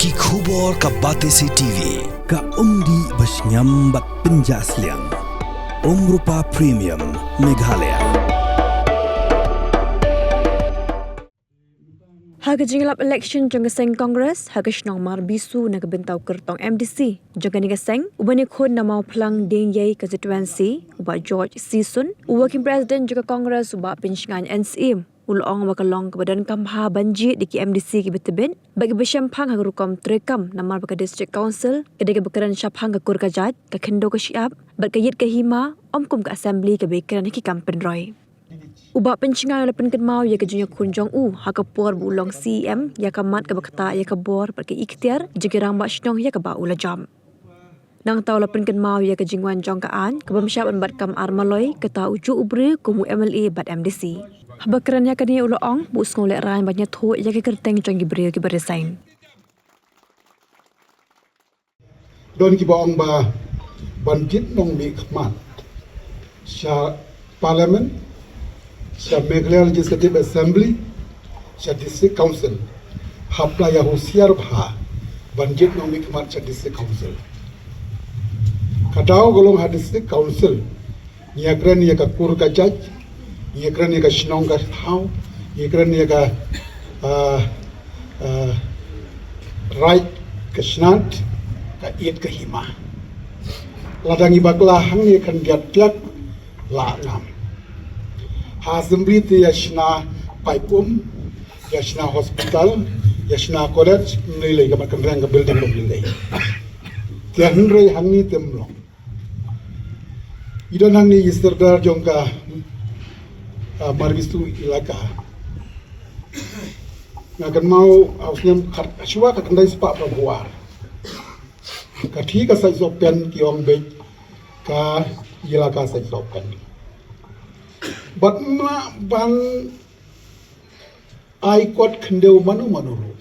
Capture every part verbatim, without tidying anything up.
Ki khubor ka Batesi T V, ka umdih ba shngiam bad pynjah sliang. Umrupa Premium, Meghalaya. Ha ka jingïalap election jong ka seng Congress ha ka shnong Marbisu na ka bynta u kyrtong M D C jong kane ka seng, u ban ïakhun na Mawphlang Diengiei constituency, u Bah George Sison, u Working President jong ka Congress, u Bah Pynshngaiñ N Syiem, u la ong ba ka long kaba donkam bha ban jied ïa ki M D C kiba tbit bad kiba shemphang ha ka rukom treikam, namar ba ka District Council ka dei kaba kren shaphang ka kur ka jait, ka khyndew ka shyiap bad ka ïit ka hima, ym kum ka Assembly kaba ïakren ha ki kam pynroi. U Bah Pynshngaiñ u la pynkynmaw ïa ka jingïakhun jong u ha ka por ba u long C E M ïa ka mat kaba ktah ïa ka bor bad ka ikhtiar jong ki rangbah shnong ïa kaba u la jop. Nangta u la pynkynmaw ïa ka jingwan jong ka aiñ ka bym shah ban bat kam ar maloi, kata u juh u briew kum u M L A bad M D C. Haba kren ïa kane u la ong ba u sngewlehrain ban ïathuh ïa ka kyrteng jong ki briew kiba resign. Don kiba ong ba ban jied nongmihkhmat sha Parliament, sha Meghalaya Legislative Assembly, sha District Council, hap la ïa husiar bha ban jied nongmihkhmat sha District Council. Ka daw ka long ha District Council, ngi ïakren ïa ka kur ka jait, ngi ïakren ïa ka shnong ka thaw, ngi ïakren ïa ka, ah, ah, raid ka shnat, ka ïit ka hima. Lada ngi bakla hangne khyndiat tlak la ngam. Ha Assembly te ïa shna paip um, ïa shna hospital, ïa shna college, ym lei lei, ka mat kynreng ka building ym lei lei. Te hynrei hangne te ym long. I don hangne i Sordar jong ka, ah, Marbisu ilaka. Nga kynmaw, ah, u snem khat, shuwa ka khyndai spah phra phew ar. Ka thie ka Saitsohpen, ki ong beit ka ilaka Saitsohpen. Bad ma ban ai kot khyndew mano mano ruh.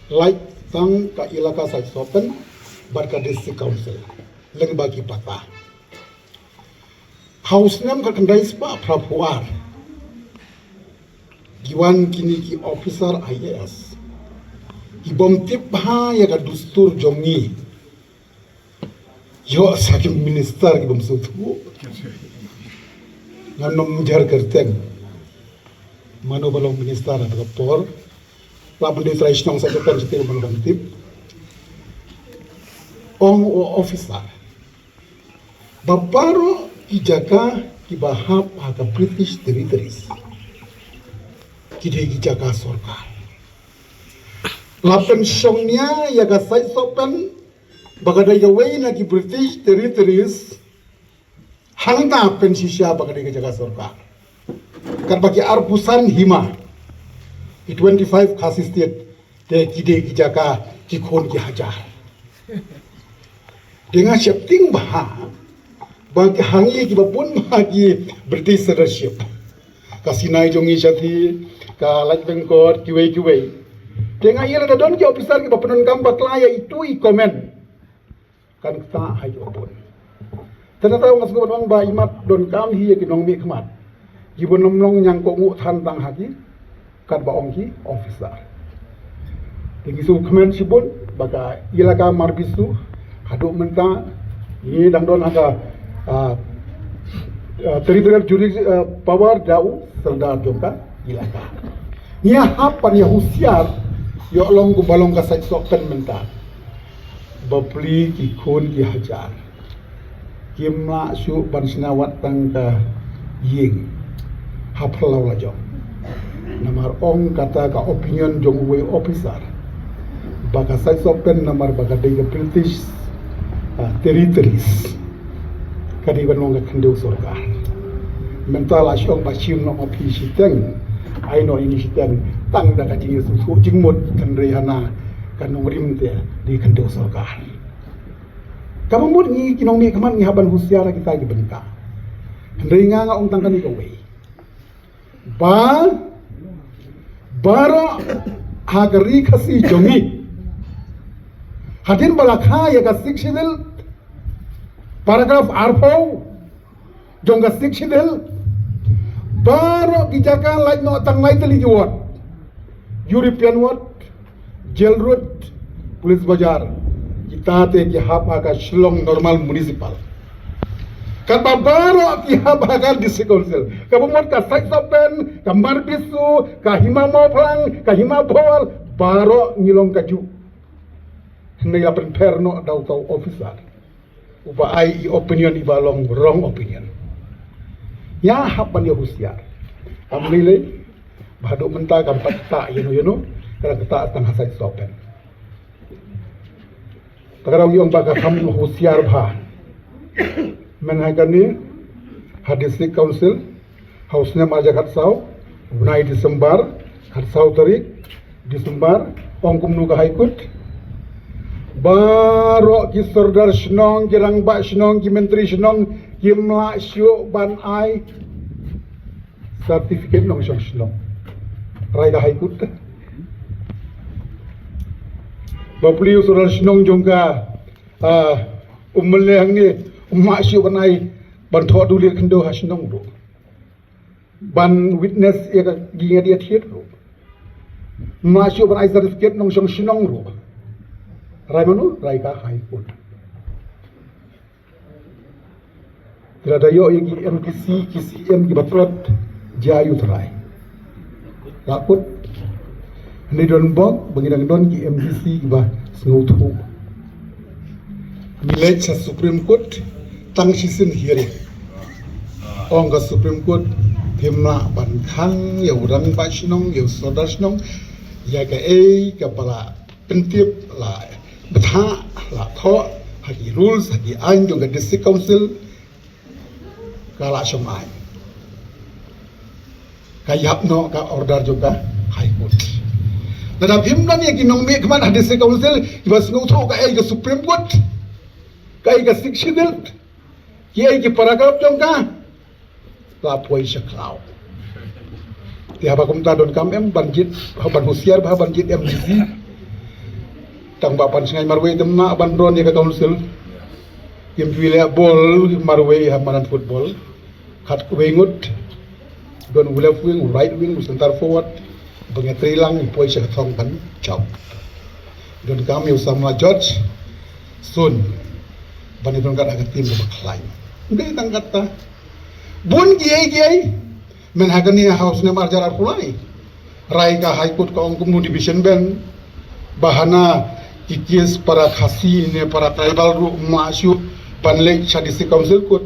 Lait tang ka ilaka Saitsohpen bad ka District Council, lyngba ki pata. Ha u snem ka khyndai spah phra phew ar, ki wan kine ki officer I A S, ki bym tip bha ïa ka dustur jong ngi. Ïoh sa ki minister ki bym sngewthuh. Ngan ym jar kyrteng mano ba long minister ha ka por. La ban dei trai shnong sa ka por, siti mano ban tip. Ong u officer ba baroh ki jaka kiba hap ha ka British Territories ki dei ki jaka sorkar. La pynshong nia ïa ka Saitsohpen ba ka dei kawei na ki British Territories, hangta pynshisha ba ka dei ka jaka sorkar. Katba ki arphew san hima, ki twenty-five Khasi State, te ki dei ki jaka ki khun ki hajar. Te nga sheptieng bha ba ki hangne kiba bun bha ki British censorship. Ka Sinai jong ngi shathie, ka Laitkot, kiwei kiwei. Te nga ïa lada don ki officer kiba pyndonkam bakla ïa itu i comment, kan ktah ha ïa u bun. Te nangta nga sngewbha ban ong ba imat donkam hi ïa ki nongmihkhmat, kiba ym long ñiang kohnguh than tang ha ki, katba ong ki officer. Te ngi sngewkmen shibun ba ka ilaka Marbisu haduh mynta ngi dang don ha ka, ah, ah, territorial juris, ah, power da u Sordar jong ka ilaka. Ngi hap ban ïa husiar, ïoh long kumba long ka Saitsohpen mynta. Bapli ki khun ki hajar kim lah shuh ban shna wat tang ka ïing ha phyllaw lajong. Namar ong kata ka opinion jong uwei u officer ba ka Saitsohpen namar ba ka dei ka British, ah, territories, ka dei ban long ka khyndew sorkar. Mynta la shong ba shim noh ma phi shiteng, ai noh ïa ngi shiteng tang da ka jingïasngewthuh jingmut, hynrei hana ka nongrim te dei khyndew sorkar. Kaba mut ngi ki nongmihkhmat ngi hap ban husiar ha kita ki bynta. Hynrei nga nga ong tang kane kawei, ba baroh ha ka ri Khasi jong ngi, hadien ba la kha ïa ka Sixth Schedule, paragraph arphew jong ka Sixth Schedule, baroh ki jaka lait noh tang lai tylli ki ward. European Ward, Jail Road, Police Bazar, kita te ki hap ha ka Shillong Normal Municipal. Katba baroh ki hap ha ka District Council. Kaba mut ka Sait Sohpen, ka Marbisu, ka Hima Mawphlang, ka Hima Bhor, baroh ngi long kajuh. Hynrei la pynpher noh da uta u officer uba ai i opinion iba long wrong opinion. Ïa hap ban ïa husiar. Kam lei lei, ba haduh mynta kam pat ktah ïano ïano, ka dang ktah tang ha Sait Sohpen. Te ka dang ïa ong ba ka kham husiar bha. Mynta kane ha District Council, ha u snem arhajar khatsaw, u bnai December, khatsaw tarik December, ong kumno ka High Court. Baroh ki sordar shnong, ki rangbah shnong, ki myntri shnong, kim lah shuh ban ai certificate nongshong shnong. Rai ka High Court. Bapli u sordar shnong jong ka, ah, u MLA hangne, um lah shuh ban ai, ban thoh dulih khyndew ha shnong ruh. Ban witness ïa ka jingïadei thied ruh. Um lah shuh ban ai certificate nongshong shnong ruh. Rai mano, rai ka High Court. Te lada ïoh ïa ki MDC, ki CEM kiba trot, jia ïa u trai. Ka kut. Hynrei don bok ba ngi dang don ki MDC kiba sngewthuh. Ngi leit sha Supreme Court tang shisien hearing. Ong ka Supreme Court, phim lah ban khang ïa u rangbah shnong, ïa u sordar shnong ïa kaei kaba la pyntip, la bthah, la thoh ha ki rules, ha ki aiñ jong ka District Council, ka la shong aiñ. Ka ïap noh ka order jong ka High Court. Lada phim don ïa ki nongmihkhmat ha District Council kiba sngewthuh kaei ka Supreme Court, kaei ka Sixth Schedule, kiei ki paragraph jong ka, la poi sha khlaw. Te haba kumta donkam em ban jied, ban husiar bha ban jied MDC. Tang ba pan sngi marwei te mna ban run ïa ka council. Kim ju leh ball marwei ha madan football. Khatwei ngut. Don u left wing, u right wing, u centre forward. Ba ngi trei lang, ngi poi sha ka thong ban jop. Donkam ïa u samla George Sun. Ban ïa donkam ha ka team ba khlaiñ. Ym dei tang katta. Bun kiei kiei. Mynta ha kane ha u snem arhajar arphew lai. Rai ka High Court ka ong kumno division bench. Ba hana ki case para Khasi ne para tribal ruh ym lah shuh ban leit sha District Council Court.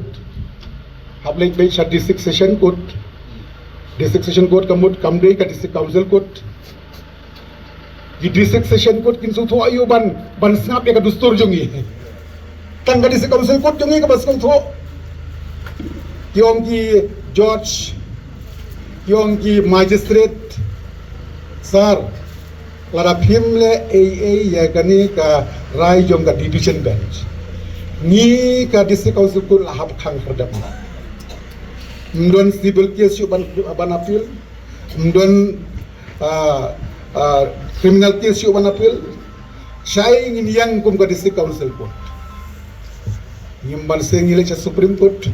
Hap leit beit sha District Session Court. District Session Court ka mut kam dei ka District Council Court. Ki District Session Court kin sngewthuh aïu ban, ban sngap ïa ka dustur jong ngi. Tang ka District Council Court jong ngi kaba sngewthuh. Ki ong ki judge, ki ong ki magistrate, sir, lada phim leh ei ei ïa kane ka rai jong ka division bench, ngi ka District Council Court la hap khang khyrdep. Ym don civil case shuh ban, ban appeal. Ym don, ah, ah, criminal case shuh ban appeal. Shai ngin ïeng kum ka District Council Court. Ngim banse ngi leit sha Supreme Court.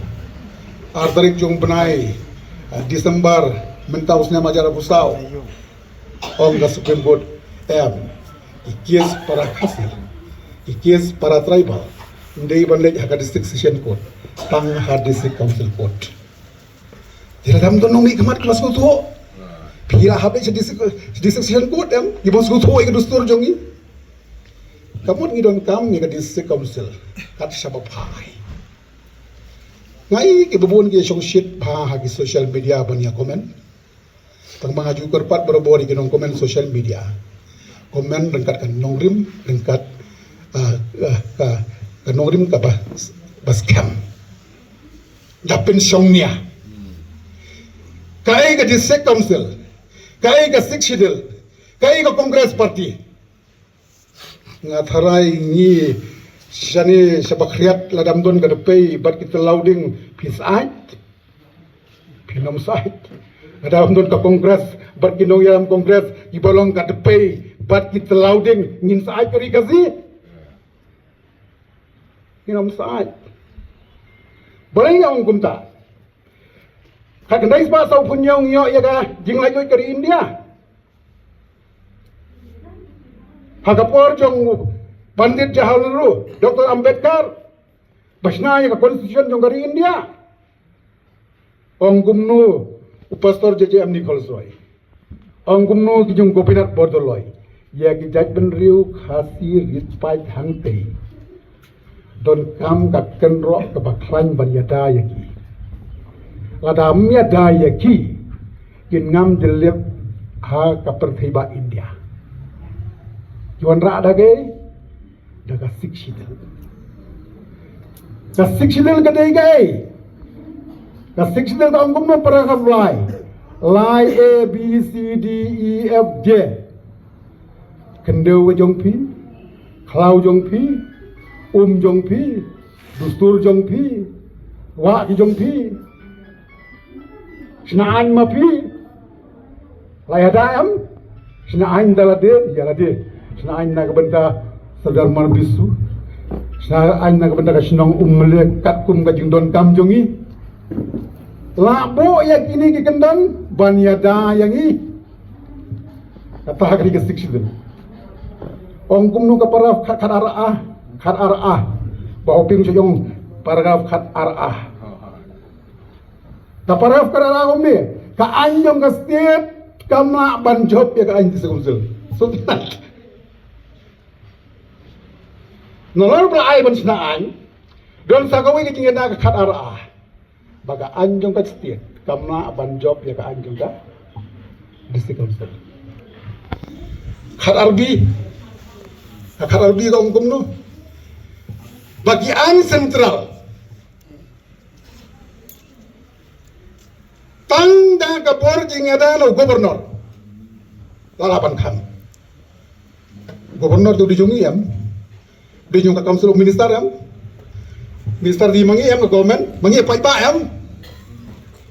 Ar tarik jong bnai, ah, December mynta u snem arhajar arphew saw. Ong ka Supreme Court, em, ki case para Khasi, ki case para tribal, ym dei ban leit ha ka District Session Court, tang ha District Council Court. Te lada ym don nongmihkhmat kiba sngewthuh, phi la hap leit sha District, District Session Court em, ki bym sngewthuh ïa ka dustur jong ngi. Ka mut ngi donkam ïa ka District Council kat shaba phai. Nga i kiba bun ki shongshit bha ha ki social media ban ïa comment. Tang ba nga ju kyrpad barabor ïa ki nong comment social media. Comment ryngkat ka nongrim, ryngkat, ah, ah, ka, ka nongrim kaba, ba skhem. Da pynshong nia. Kaei ka District Council, kaei ka Sixth Schedule, kaei ka Congress Party. Nga tharai ngi shane shaba khriat lada ym don ka dpei bad ki tlauding phi sait. Phin ym sait. Lada ym don ka Congress bad ki nongïalam Congress kiba long ka dpei bad ki tlauding ngin sait ka ri Khasi. Ngin ym sait. Balei nga ong kumta? Ka khyndai spah saw phew hynñiew ngi ïoh ïa ka jinglaitluid ka ri India. Ha ka por jong Pandit Jawaharlal Nehru, Doctor Ambedkar, ba shna ïa ka constitution jong ka ri India. Ong kumno u Pastor J J M Nichols Roy, ong kumno ki jong Gopinath Bordoloi, ïa ki jaitbynriew Khasi rit paid hangtei donkam ka kynroh kaba khlaiñ ban ïada ïa ki. Lada ym ïada ïa ki, kin ngam jylliew ha ka pyrthei ba India. Ki wanrah da kaei? Da ka Sixth Schedule. Ka Sixth Schedule ka dei kaei? Ka Sixth Schedule ka ong kumno? Paragraph lai. Lai A, B, C, D, E, F, G. Khyndew ka jong phi, khlaw jong phi, um jong phi, dustur jong phi, wah ki jong phi. Shna aiñ ma phi. La ïada em? Shna aiñ da lade, ïa lade. Shna aiñ na ka bynta Sardar Mara Bisu. Shna aiñ na ka bynta ka shnong Ummylliah katkum ka jingdonkam jong ngi. La buh ïa kine ki kyndon ban ïada ïa ngi. Kata ha ka ri ka Sixth Schedule. Ong kumno ka paragraph khat, khat ar a, khat ar a. Ba hoping shu ong paragraph khat ar a. Ka paragraph khat ar a kumne, ka aiñ jong ka state kam lah ban jop ïa ka aiñ district council. So, nalor ba la ai ban shna aiñ, don sa kawei ka jingïada ka khat ar a. Ba ka aiñ jong ka state kam lah ban jop ïa ka aiñ jong ka district council. Khat ar b, ka khat ar b ka ong kumno? Ba ki aiñ central, tang da ka bor jingïada na u governor la lah ban khang. Governor te u dei jong ngi em? Dei jong ka Council of Minister em? Minister dei ma ngi em, ka government ma ngi, paidbah em?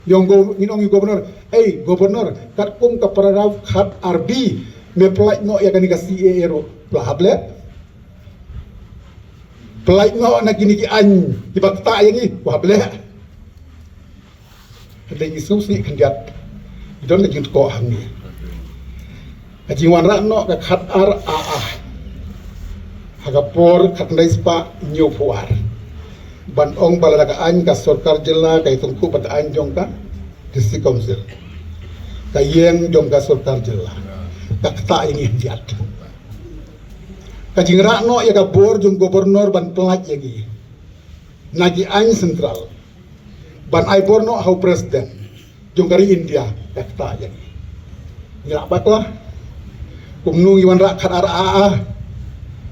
Ïa u go-, ngin ong ïa u governor, "Ei governor, katkum ka paragraph khat ar b, me pyllait noh ïa kane ka C A A ruh." La hap leh. Pyllait noh na kine ki aiñ kiba ktah ïa ngi, la hap leh. Hynrei ngi sngewsih khyndiat, don ka jingtkoh hangne. Ka jingwanrah noh ka khat ar a a ha ka por khatkhyndai spah hynñiewphew ar, ban ong ba lada ka aiñ ka sorkar jylla ka ïatyngkhuh bad ka aiñ jong ka District Council, ka ïeng jong ka sorkar jylla ka ktah ïa ngi khyndiat. Ka jingrah noh ïa ka bor jong governor ban pyllait ïa ngi na ki aiñ central, ban ai bor noh ha u president jong ka ri India, ka ktah ïa ngi. Ngi lah bakla. Kumno ngi wanrah khat ar a a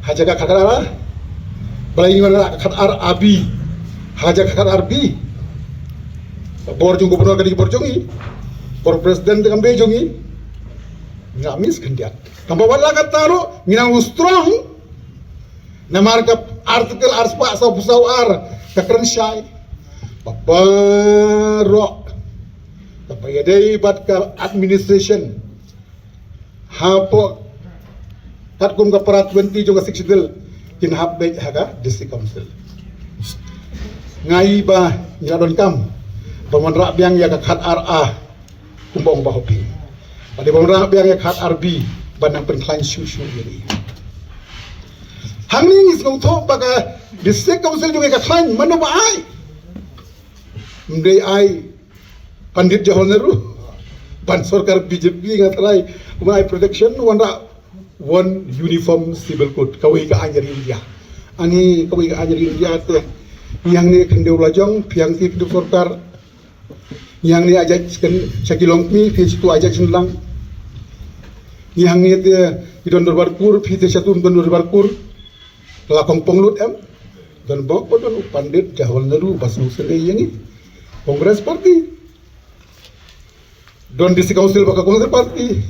ha jaka khat ar a? Balei ngi wanrah khat ar a b ha jaka khat ar b? Bor jong governor ka dei bor jong ngi, bor president te kam dei jong ngi. Ngi lah miss khyndiat. Tangba wat la katta ruh ngi nang long strong. Namar ka Article ar spah sawphew saw ar ka kren shai ba baroh kaba ïadei bad ka administration hapoh katkum ka para twenty jong ka Sixth Schedule kin hap beit ha ka District Council. Nga i ba ngi la donkam ban wanrah biang ïa ka khat ar a kumba ong Bah Hoping. Bad dei ban wanrah biang ïa khat ar b ban nang pynkhlaiñ shuh shuh ïa ngi. Hangne ngi sngewthuh ba ka District Council jong ngi ka khlaiñ, mano ba ai? Ym dei ai Pandit Jawaharlal Nehru bad sorkar B J P, nga tharai kumba ai protection, wanrah One Uniform Civil Code, kawei ka aiñ ri India. Ani kawei ka aiñ ri India te, ngi hangne khyndew lajong, phi hangne khyndew sorkar. Ngi hangne ai jait sha ki longkmie, phi shatu ai jait shynrang. Ngi hangne te ki don dorbar kur, phi te shatu don dorbar kur. La kongpong lut em? Don bok ba don u Pandit Jawaharlal Nehru ba sngewsynei ïa ngi. Congress Party. Don District Council ba ka Congress Party.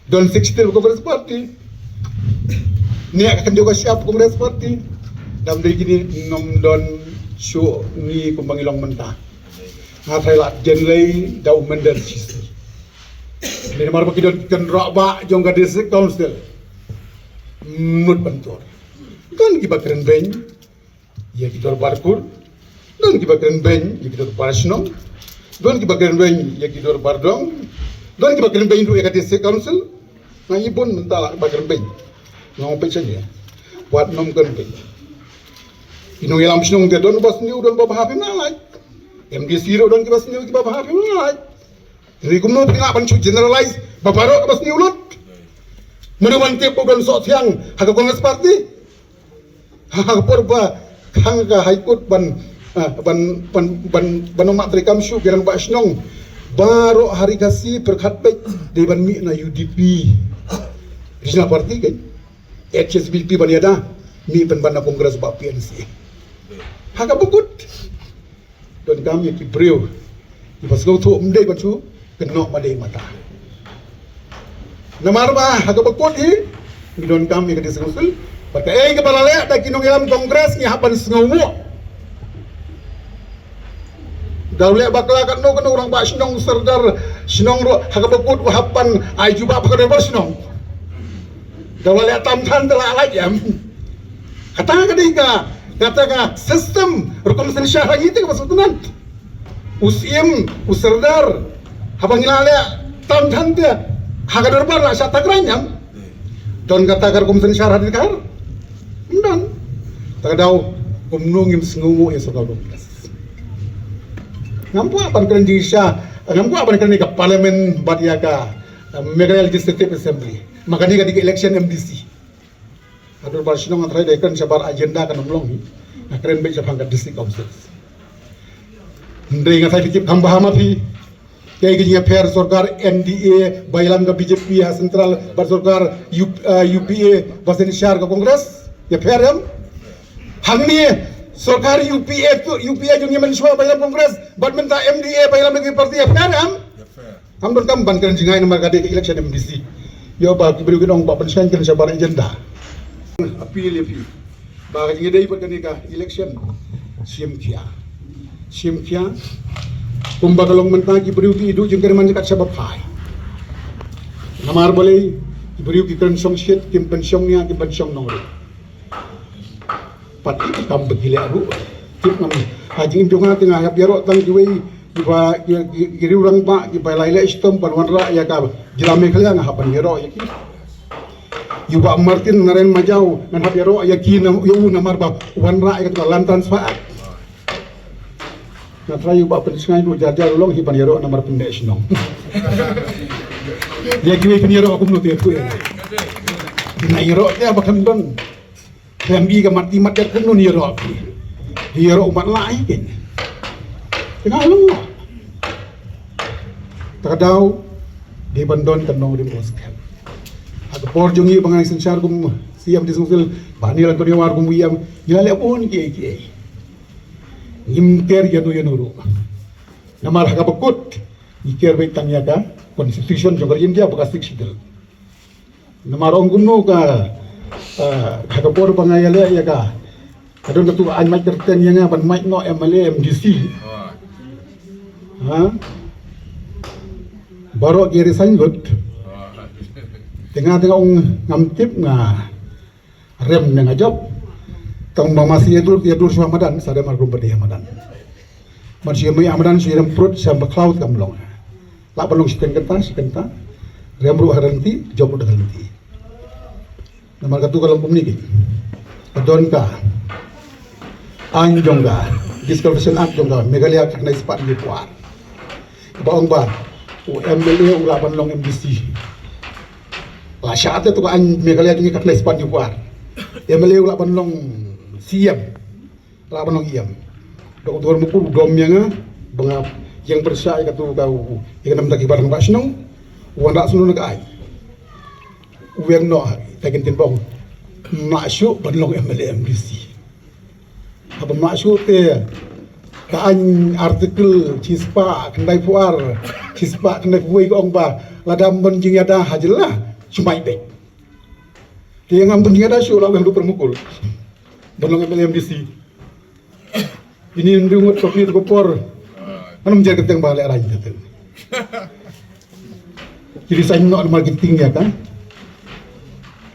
Don Sixth Schedule ba ka Congress Party. Ne ka khyndew ka shyiap Congress Party. Dam dei kine ngim don shuh ngi kumba ngi long mynta. Nga tharai la jan lei da u mynder shisha. Namar ba ki don ki kynroh ba jong ka District Council. Mut ban tur. Don kiba kren beiñ ïa ki dorbar kur. Don kiba kren beiñ ïa ki dorbar shnong. Don kiba kren beiñ ïa ki dorbar dong. Don kiba kren beiñ ruh ïa ka District Council. Nga i bun mynta la ba kren beiñ. Nong peit shane. Wat nym kynpeit. Ki nongïalam shnong te don ba sniew don ba bha, phim lah lait. M D C ruh don kiba sniew kiba bha, phim lah lait. Hynrei kumno phi lah ban shu generalize ba baroh kiba sniew lut? Mano ban tip ba don soh thiang ha ka Congress Party? Ha ka por ba khang ka High Court ban, ah, ban, ban, ban, ban ym mad treikam shuh ki rangbah shnong baroh ha Ri Khasi pyrkhat beit dei ban mih na U D P Regional Party, kan? H S P D P ban ïada, mih pynban na Congress bad P N C. Ha kaba kut. Donkam ïa ki briew kiba sngewthuh, ym dei ban shu kynnoh ma dei mata. Namar ba ha kaba kut hi ngi donkam ïa ka District Council. Bad kaei kaba la leh da ki nongïalam Congress ngi hap ban sngewnguh. Da u leh bakla katno katno u rangbah shnong, u sordar shnong ruh ha kaba kut u hap ban ai jubab ha ka dorbar shnong. Da u la leh tam than te la lait, em. Kata ka dei ka, kata ka system rukom synshar ha ngi te kaba sngewtynnat. U Syiem, u sordar, haba ngi la leh tam than te ha ka dorbar la shah tak rang, em. Don kata ka rukom synshar ha Dkhar? Ym don. Te ka daw kumno ngim sngewnguh ïa sorkar Congress? Ngam kwah ban kren jingshisha, ngam kwah ban kren ïa ka Parliament bad ïa ka, eh, Meghalaya Legislative Assembly. Ma kane ka dei ka election M D C. Ha dorbar shnong nga tharai dei kren shabar agenda kan ym long hi. Nga kren beit shaphang ka District Council. Hynrei nga tharai phi tip kham bha ma phi. Kaei ka jingïapher sorkar N D A ba ïalam ka B J P ha Central bad sorkar U-, eh, U P A ba synshar ka Congress? Ïapher, em? Hangne sorkar U P A tu, U P A jong ngi mynshuwa ba ïalam Congress bad mynta M D A ba ïalam ka party, ïapher, em? Ïapher. Ngam donkam ban kren jingai namar ka dei ka election M D C. Ïoh ba ki briew kin ong ba pynshngaiñ kren shabar agenda. Appeal ïa phi ba ka jingïadei bad kane ka election shim khia. Shim khia. Kumba ka long mynta ki briew ki ïoh jingkyrmen man jingkat shaba phai. Namar balei? Ki briew ki kren shongshit, kim pynshong nia, kim pynshong nongrim. Pat kam ba ki leh ruh. Tip ngam. Ha jingim jong nga te nga hap ïaroh tang kiwei kiba, ki, ki, ki riew rangbah kiba la ïaleh shitom ban wanrah ïa ka jylla Meghalaya, nga hap ban ïaroh ïa ki. Ïa u Bah Martin Narayan Majaw ngan hap ïaroh ïa ki, nam, ïa u namar ba wanrah ïa ka Land Transfer Act. Nga tharai u Bah Pynshngaiñ ruh jar jar u long hi ban ïaroh namar pyndep shnong. Ïa kiwei pynïaroh kumno te, phi ïa nga ïaroh te ba kan don. Khlem i ka mat i mat ïa kumno ïaroh phi. Ïaroh u mat lah i kin. Te nga long. Te ka daw dei ban don ka nongrim ba skhem. Ha ka por jong ngi ba nga synshar kum C M District Council, ba ni la, kum ïa war kum ïa, ngi la leh bun kiei kiei. Ngim ker ïano ïano ruh. Namar ha kaba kut ngi ker beit tang ïa ka Constitution jong ka India bad ka Sixth Schedule. Namar ong kumno ka, ah, ha ka por ba nga ïaleh ïa ka, ka don katu ka aiñ mait kyrteng ïa nga ban mait noh M L A M D C. Ha? Baroh ki resign lut. Te nga te nga ong ngam tip, nga rem ne nga jop. Tang ba ma shu ïadur, ïadur shuwa madan, sa rem ar kum ba dei ha madan. Ban shu ïamai ha madan, shu ïarem prut sha ba khlaw te kam long. Lah ban long shiteng kynta, shi kynta. Rem ruh ha lynti, jop ruh da lynti. Namar katu ka long kumne ki. Ka don ka aiñ jong ka Disqualification Act jong ka Meghalaya, ka khyndai spah hynñiew phew ar. Ba ong ba u M L A u lah ban long M D C. La shah te tu ka aiñ Meghalaya jong ngi, ka khyndai spah hynñiew phew ar. M L A u lah ban long C M. Lah ban long E M. Dok Dor Mukur u dom ïa nga ba nga ïeng pyrshah ïa katu ka, ïa ka namar ki bar rangbah shnong. U wanrah shnong na ka aiñ. U ïeng noh, te kin tin bong. Ym lah shuh ban long M L A M D C. Haba ym lah shuh te ka aiñ Article shispah khyndai phew ar, shispah khyndai phew wei ka ong ba lada ym don jingïada ha jylla, shu mait beit. Te ngam don jingïada shuh, lah u ïeng u Dr Mukul ban long M L A M D C. Ini ndu ngut ko phi ko por. Ngan ym jer kyrteng ba leh raiñ kyrteng. Ki resign noh namar ki tieng ïa ka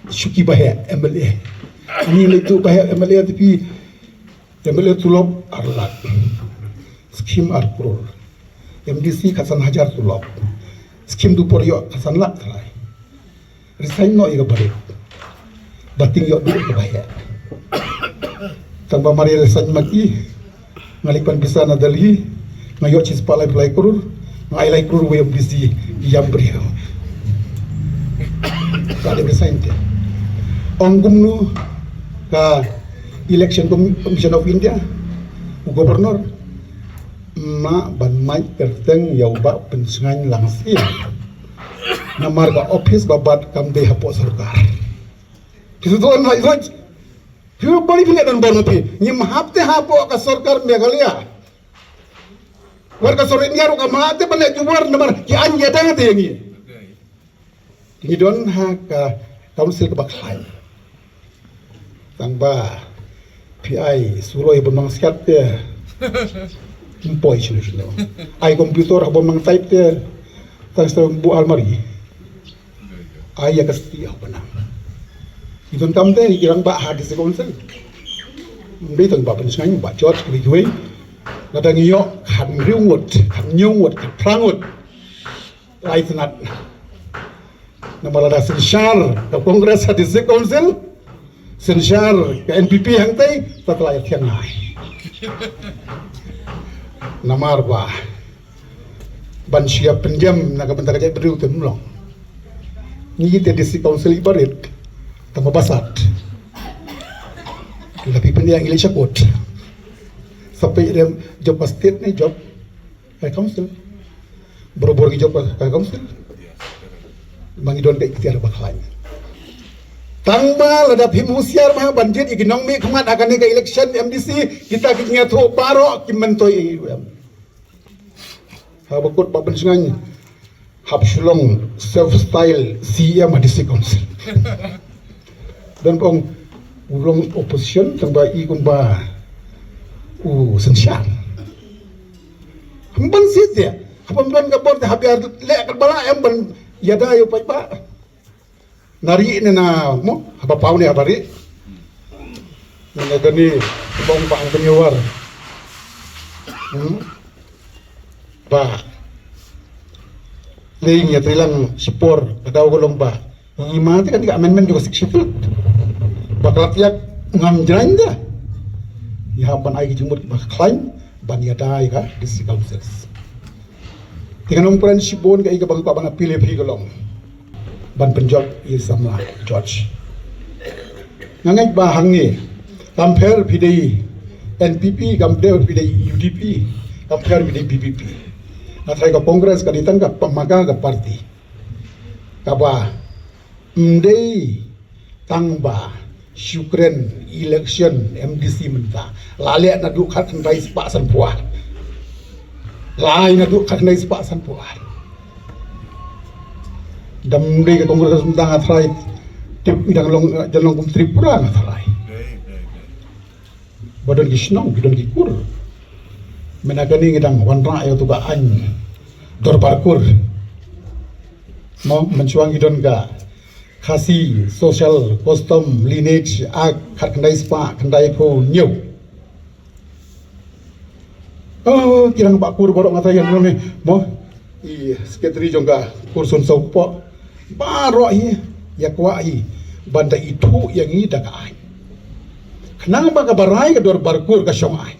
shuki ba heh M L A. Ani lei tu ba heh M L A te phi, M L A tulop ar lak. Skim ar klur. M D C khatsan hajar tulop. Skim tu por ïoh khatsan lak trai. Resign noh ïa ka barit. Ba ting ïoh duh ka ba heh. Tang ba mar ïa la saiñ ma ki, nga leit pan pisa na Delhi, nga ïoh shispah laiphew lai klur, nga ai lai klur wei MDC ïam briew. Ka dei ka saiñ te. Ong kumno ka Election Com-, Commission of India, u Governor, ma ban mait kyrteng ïa u Bah Pynsngain Langsiang. Namar ka office ba bat kam dei hapoh sorkar. Ki su don lai roj. Phi bari phi leh don bor ma phi. Ngim hap te hapoh ka sorkar Meghalaya. War ka sorkar India ruh kam hap te ban leh jubor namar ki aiñ ïada te ïa ngi. Ngi don ha ka council kaba khlaiñ. Tang ba phi ai suroi ban mang siat te. Ym poi shano shano. Ai computer ha ban mang type te. Tang sa bu almari. Ai ïa ka sti ha ban nang. Ngi donkam te ngi rangbah ha district council. Ym dei tang Bah Pynsngain, Bah George, kiwei kiwei. Lada ngi ïoh khathynriew ngut, khathynñiew ngut, khatphra ngut. Lai tnat. Namar lada synshar ka Congress ha district council, synshar ka NPP hangtei, ta tlai thiang ngai. Namar ba ban shu ïa pynjem na ka bynta ka jaitbynriew te ym long. Ngi te district council i barit, tang ba basat. La phi pynïa ngi leit sha kot. Sa phi dem jop ka state ne jop ka council. Barabor ngi jop ka, ka council. Ma ngi don ka iktiar ba khlaiñ. Tang ba lada phim husiar ma ban jied ïa ki nongmihkhmat ha kane ka election MDC, kita ki jingïathuh baroh ki myntoi ïa U M. Haba kut Bah Pynsngain hap shu long self style CEM ha district council. Don kong u long opposition tang ba i kumba u synshar. Hynban sit ïa. Haba don ka bor te hap ïa leh katba lah em ban ïada ïa u paidbah. Na ri ne na mo, haba paw ne haba ri. Na kane bong bang pynïawar. Hmm. Ba. Lei ngi trilang sipor ka daw ka long ba. Ngi ma te kan ka amendment jong ka Sixth Schedule. Ba ka la ïa ngam jrang da. Ïa ban ai ki jingmut ba khlaiñ ban ïada ïa ka district councils. Te ngan ong kren shibun ka ïa ka bang ka ban appeal ïa phi ka long ban pynjot ïa samla George. Nga ngeit ba hangne kam pher phi dei NPP, kam pher phi dei UDP, kam pher phi dei VPP. Nga trai ka Congress ka dei tang ka pamaka ka party kaba ym dei tang ba shu kren election MDC mynta. La leh naduh khatkhyndai spah sanphew ar. La ai naduh khatkhyndai spah sanphew ar. Dam dei ka Congress mynta nga tharai tip i dang long, dang long kum Tripura nga tharai. Ba don ki shnong, ki don ki kur. Mynta kane ngi dang wanrah ïa uto ka aiñ dorbar kur. Mo, mynshuwa ngi don ka Khasi Social Custom Lineage Act khatkhyndai spah khyndaiphew hynñiew. Oh, ki rangbah kur baroh nga tharai ïa ngi mo. I secretary jong ka kur Sunsawpoh baroh hi ïa kwah hi ban da ithuh ïa ngi da ka aiñ. Khnang ba kaba rai ka dorbar kur ka shong aiñ.